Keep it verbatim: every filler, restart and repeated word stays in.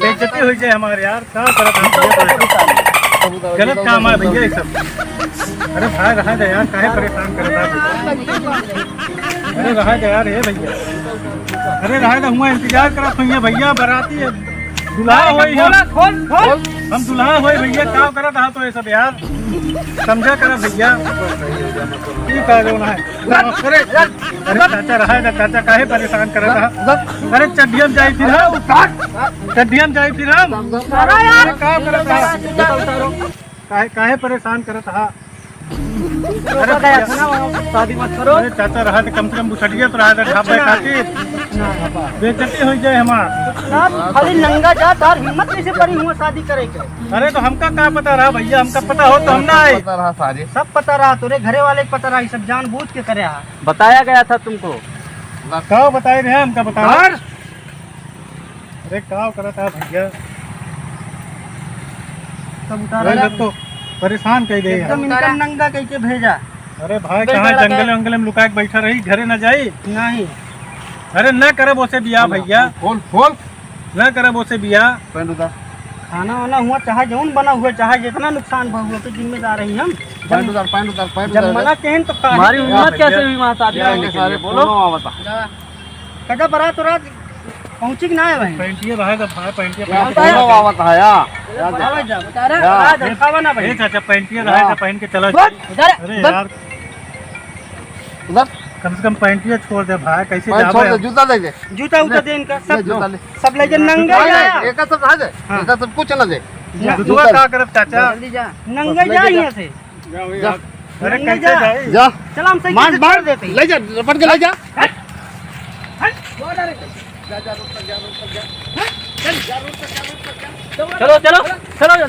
बेइज्जती होइ जाए हमार यार, का करत है भैया? गलत काम है भैया ये सब। अरे भाई रहा दे यार, काहे परेशान करत है? अरे रहा दे यार, हे भैया। अरे रहा दे, हुआ इंतजार करत होइए भैया, बराती है। दुल्हा होई हम। खोल, खोल, खोल। हम दुल्हा होई भैया, का करत हा तो ये सब यार? समझा करा भैया। ठीक है, जो ना है। अरे, अरे चाचा, रहा दे चाचा, काहे परेशान करत हा? अरे चड्ढिया में जाई फिर हम। चड्ढिया में जाई फिर हम। अरे यार। अरे का करत हा? काहे, काहे परेशान करत हा? अरे भैया। शादी मत करो। अरे चाचा, रहा दे, कम से कम बुसटिया तो रहा दे, ढाबे खातिर। बेइज्जती होइ जाए हमार। ना, खाली नंगा जा, तार हिम्मत कैसे पड़ी हुआ शादी करे के? अरे तो हमका का पता रहा भैया, हमका पता हो तो हम ना आए। पता रहा सारे। सब पता रहा, तोरे घरे वाले के पता रहा, ये सब जानबूझ के करे हा। बताया गया था तुमको। का बताए रहे, हमका बताओ। अरे का करत हा भैया? सब उतारा। तो परेशान कइ दे एकदम। इनका नंगा कइ के भेजा। अरे भाई, कहाँ जंगल वंगल में लुका के बैठा रही, घरे ना जाई? नहीं। अरे ना करब ओसे बियाह भैया। खोल, खोल। ना करब ओसे बियाह। पैंट उतार। खाना वाना हुआ, चाहे जौन बना हुआ, चाहे जितना नुकसान भा हुआ, तो जिम्मेदार रही हम। पैंट उतार, पैंट उतार, पैंट जब उतार। मना कहें तो काहे हमारी के? हिम्मत कैसे हुई वहाँ शादी करने के लिए? बोलो। कदा बरात उरात पहुँची कि ना है भाई? पैंटिया रहा था भाई, पैंटिया यार, पहन के। कौनो आवत है, या? या दे। आवे जा, बता रहा, या। आ जा, खावा ना भाई। ए चाचा, पैंटिया रहा था, पहन के चला जाए। उधर, अरे उधर। यार। उधर। कम से कम पैंटिया छोड़ दे भाई, कैसे पैंट जाबे छोड़ दे, हम? जूता दे दे। जूता उता ले, दे इनका, ले सब, जूता ले। सब ले जा, नंगा ले, जा। एका सब रह दे, हाँ। एका सब कुछ ना दे। जा। जूता जूता का करब चाचा? जल्दी जा। नंगा बस, ले जा जा। यहाँ से। जा। अरे नंगा कैसे जा। जाए? जा। चल, हम साइकिल मार, से मार। छोड़ देते हैं। ले जा, रपट के ले जा। हट। हट। जा, जा, रोड तक जा, रोड तक जा। चलो, चलो, चलो, चलो।